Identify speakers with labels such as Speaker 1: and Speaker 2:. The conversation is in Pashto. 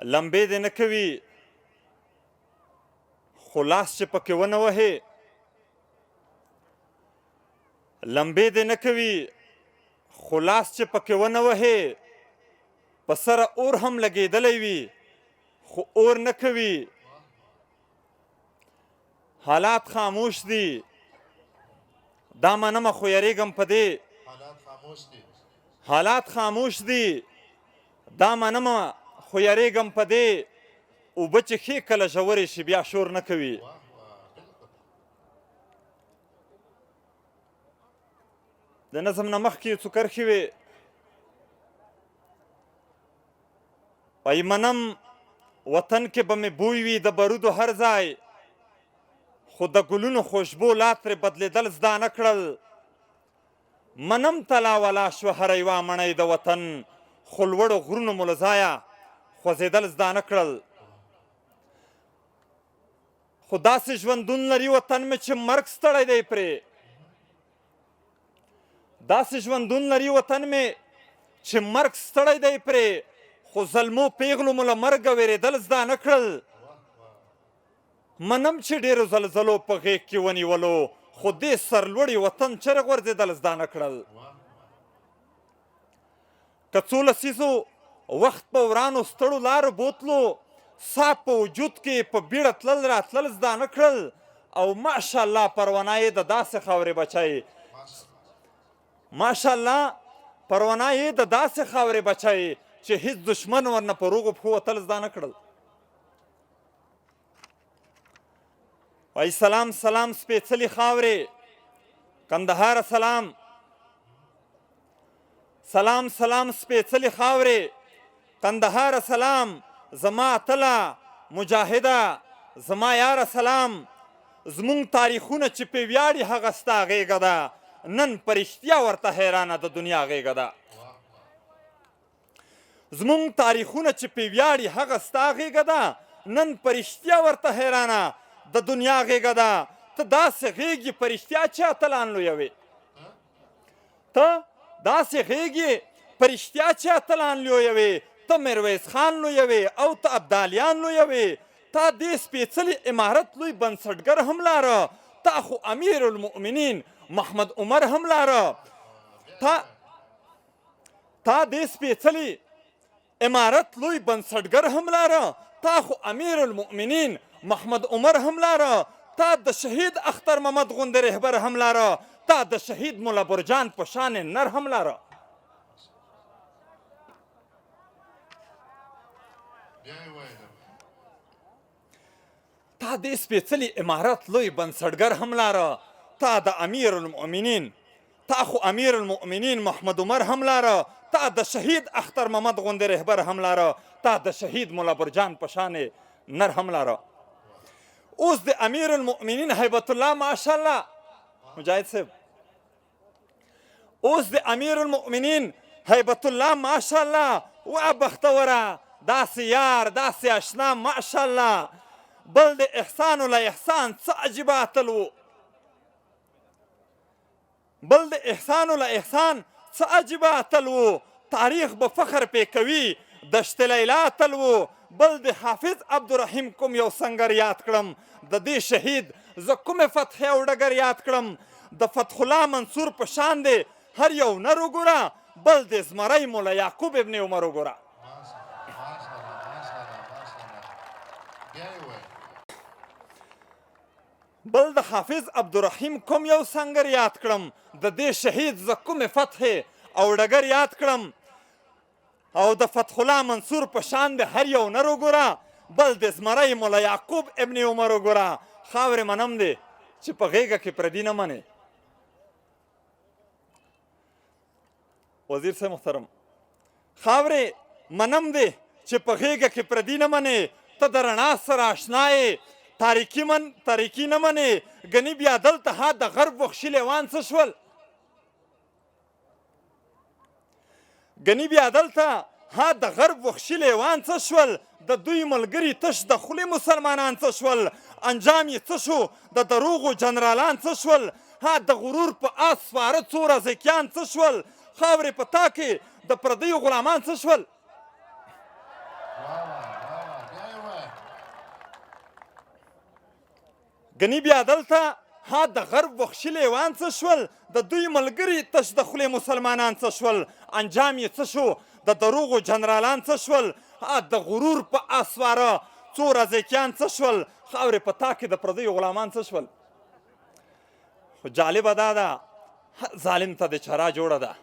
Speaker 1: لمبې دې نه کوي خو لاس چې پکې ونه وهې، لمبې دې نه کوي خو لاس چې پکې ونه وهې، په سره اور هم لګېدلی وي خو اور نه کوي. حالات خاموش دي دا منمه خو یریږم په دې، حالات خاموش دي دا منمه خو یریږم په دې، اوبه چې ښې کله ژورې شي بیا شور نه کوي. د نظم نه مخکې یو څو کرښې وې. وایي منم وطن کې به مې بوی وي د برودو هر ځای، خو د ګلونو خوشبو لا ترې بدلېدل زده نه کړل. منم تلا ولا شوه هره یوه مڼۍ د وطن، خو لوړو غرونو مو له ځایه خوځېدل زده نه کړل. خو داسې ژوندون لري وطن مې چې مرګ ستړی دی پرې، داسې ژوندون لري وطن مې چې مرګ ستړی دی پرې، خو زلمو پیغلو مو له مرګه وېرېدل زده نه کړل. منم چې ډېرو زلزلو په غېږ کې ونیولو، خو دې سرلوړي وطن چېرې غورځېدل زده نه کړل. که څو لسیزو وخت په ورانو ستړو لارو بوتلو، سا په وجود کې په بیړه تلل راتلل زده نه کړل. او ماشاءالله پروانه یې د داسې خاورې بچی، ماشاءالله پروانه یې د داسې خاورې بچی چې هیڅ دښمن ورنه په روغو پښو وتل زده نه کړل. وای سلام سلام سپېڅلې خاورې کندهاره، سلام سلام سلام سپېڅلې خاورې کندهاره، سلام زما اتله مجاهده زما یاره، سلام. زمونږ تاریخونه چې پې ویاړي هغه ستا غېږه ده، نن په رښتیا ورته حیرانه د دنیا غېږه ده. زمونږ تاریخونه چې پې ویاړي هغه ستا غېږه ده، نن په رښتیا ورته حیرانه د دنیا غېږه ده. ته داسې غېږې په رښتیا چې اتلان لویوې، ته داسې غېږې په رښتیا چې اتلان لویوې، ته میرویس خان لویوې او ته ابدالیان لویوې. تا دې سپېڅلي امارت لوی بنسټګر هم لاره، تا خو امیر المؤمنین محمد عمر هم لاره. تا دې سپېڅلي امارت لوی بنسټګر هم لاره، تا خو امیر المؤمنین محمد عمر هم لاره. تا د شهید اختر محمد غوندې رهبر هم لاره، تا د شهید ملا برجان په شان نر هم لاره. تا دې سپېڅلي امارت لوی بنسټګر هم لاره، تا د امیر المؤمنین، تا خو امیر المؤمنین محمد عمر هم لاره، تا د شهید اختر محمد غوندې رهبر هم لاره، تا د شهید ملا برجان په شان نر هم لاره. اوس د امیر المؤمنین هیبت الله ماشاءالله مجاهد صاحب، اوس د امیر المؤمنین هیبت الله ماشاءالله وا بختوره، داسې یار داسې اشنا ماشاءالله. بل د احسان الله احسان څه عجیبه اتل و، بل د احسان الله احسان څه عجیبه اتل و، تاریخ به فخر پې کوي دشت لیلا اتل و. بل د حافظ عبدالرحیم کوم یو سنګر یاد کړم، د دې شهید زه کومې فتحې او ډګر یاد کړم. د فتح الله منصور په شان دی هر یو نر وګوره، بل د زمری مولا یعقوب ابن عمر وګوره. بل د حافظ عبدالرحیم کوم یو سنګر یاد کړم، د دې شهید زه کومې فتحې او ډګر یاد کړم. او د فتح الله منصور په شان د هر یو نر وګوره، بل د زمری مولا یعقوب ابن عمر وګوره. خاورې منم دی چې په غېږه کې پردي نه منې. وزیر صاحب محترم، خاورې منم دی چې په غېږه کې پردي نه منې، ته د رڼا سره آشنا یې تاریکي من تاریکي نه منې. ګني بیا دلته ها د غرب وحشي لیوان څه شول، ګني بیا دلته ها د غرب وحشي لیوان څه شول، د دوی ملګري تش د خولې مسلمانان څه شول، انجام یې څه شو، د دروغو جنرالان څه شول، ها د غرور په آس سپاره څو رزکیان څه شول، خاورې په تا کې د پردیو غلامان څه شول. ګني بیا دلته ها د غرب وحشي لیوان څه شول، د دوی ملګري تش د خولې مسلمانان څه شول، انجام یې څه شو، د دروغو جنرالان څه شول، ها د غرور په آس سواره څو رزیکیان څه شول، خاورې په تا کې د پردیو غلامان څه شول. خو جالبه دا ده، هر ظالم ته د چرا جوړه ده.